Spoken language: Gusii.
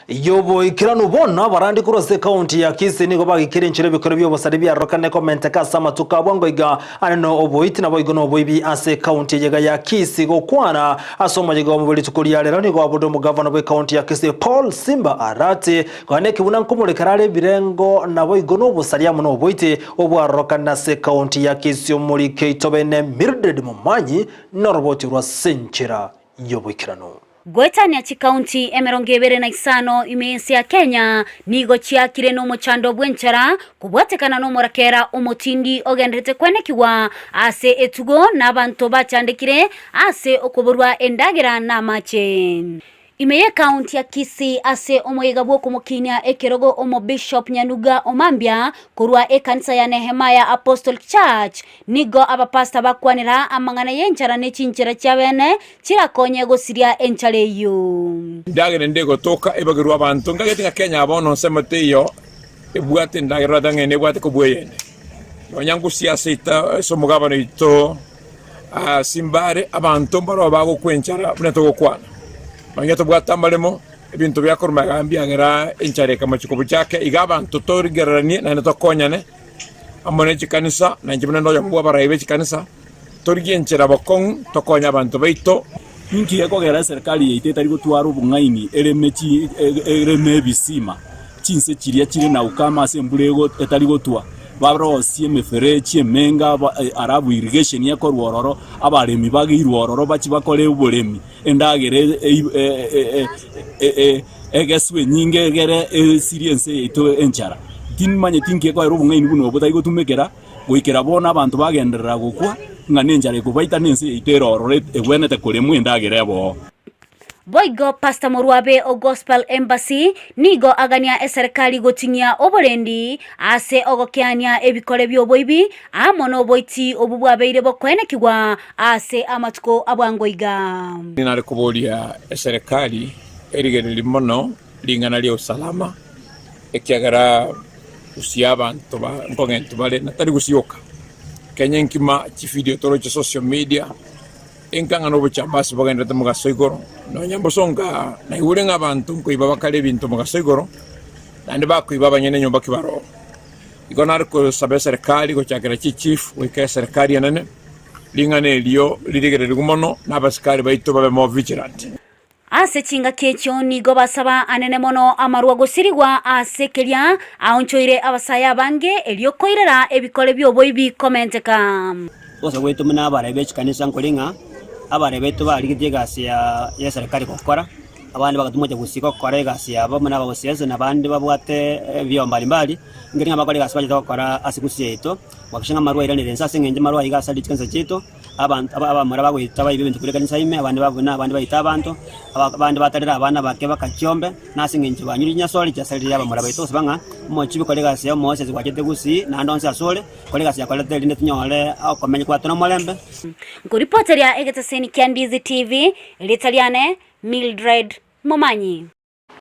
Y'oboikeranu bono abarandi korwa ase ekaunti ya Kisii nigo bagikire enchera ebikoro bi'obosari biarorokane komenteka ase amatuko a bwango iga are na oboiti naboigo noboibi ase ekaunti eyega ya Kisii gokwana ase omoyega omo bwe rituko ria rero nigo abode omogavana bw'ekaunti ya Kisii Paul Simba Arati konya ekebuna nkomorekera are ebirengo naboigo nobosari amo noboiti obwarorokane ase ekaunti ya Kisii omorike Itobene Mildred Momanyi noroboti rwa ase enchera y'oboikeranu. Goetania chikaunti 25 ime y'ense ya Kenya nigo chiakire nomochando bw'enchara kobwatekana nomorakera omotindi ogenderete kwenekigwa ase etugo na abanto bachandekire ase okoborwa endagera na amache. Ime y'ekaunti ya Kisii ase omoyega bw'okomokinia ekerogo Omobishop Nyanuga Omambia korwa ekanisa ya Nehemiah Apostolic Church Nigo abapastor bakwanera amang'ana y'enchara ne chinchera chi'abene chirakonye gosiria enchara eyio. Endagera ende egotoka ebagerwe abanto, nkagete ng'a Kenya bono nsemo teiyo ebwate endagera orate ng'a nebwate kobua eyende. Nonya ngusia ase ita ase omogabane oito ase mbare abanto mbaroo bagokwa enchara buna togokwana. Nonya tobwate amaremo, ebinto biakorwa magega mbiagera enchara ekamochia kobuchake, iga abanto torigereranie naende tokonyane. amo ne chikanisa, na inche buna nde oyomo bw'abarai be chikanisa, torigie enchera bokong'u tokonye abanto baito. Inki gekogera eserikari yaito etari gotwara obong'aini ereme chi ereme ebisima chinse chiria chire na ukame ase embura ego etari gotwa, barosie emeferechi emenge aba alafu irrigation ekorwa ororo, abaremi bageirwe ororo bachie bakore oboremi, endagera e e e egeswe enyinge egere esirie ense yaito enchara. Timanyeti inki ekoera obong'aini buna obo tari gotumekera, goikera bono abanto bagenderera gokwa, ng'a nenchara ekobaita na ense yaito ere ororo egwenerete koremwa endagera ebe oo. Boigo Pastor Morwabe o Gospel Embassy nigo agania eserekari goting'ia oborendi ase ogokeania ebikore bi'oboibi amo noboiti obwo bwabeire bokoenekigwa ase amatuko a bwango iga. Nare koboria eserekari erigererie mono ring'ana ria usalama, ekiagera gusii abanto ba nkong'entu bare na tari gusii oka. Kenya enkima chividio toroche social media, enkang'a na obochambasi bogenderete mogaso igoro, nonya mbosonga naigure ng'a abanto nkoiba bakare ebinto mogaso igoro, naende bakoiba abanyene nyomba ki baroo. Igo nare kosaba eserekari gochakera chichief goika eserekari enene, ring'ana erio ririgererigwe mono na abasikari baito babe more vigilant. Ase chingaki echio nigo basaba anene mono amarwa gosirigwa ase keria aonchoire abasae abange, erio koirera ebikore bi'oboibi komenteka. Gose gwaito buna abarai be chikanisa nkori ng'a abarai baito barigetie egasi ya y'eserekari gokora, abande bagatumwa gocha gusii gokora egasi yabo buna abagosiasa na abande babwate ebio mbali mbali, nkeri ng'a bakore egasi bachete gokora ase gusii yaito, goakikisha ng'a amarwa airanire inse ase eng'encho amarwa aiga asaririe chikanisa chiaito. Abanto aba abamura bagoita baiba ebinto korwa ekanisa ime, abande babuna, abande baita abanto, aba abande batarera abana bake bakachiombe, na ase engencho banyure chinyasore chiasaririe abamura baito gosaba ng'a omochibi kore egasi ya omosesi gwachete gusii naende onsi asore, kore egasi yakorete erinde tonyore okomenya kwato nomorembe. Nkoripoteria egeteseni kia Ndizi TV, erieta riane Mildred Momanyi.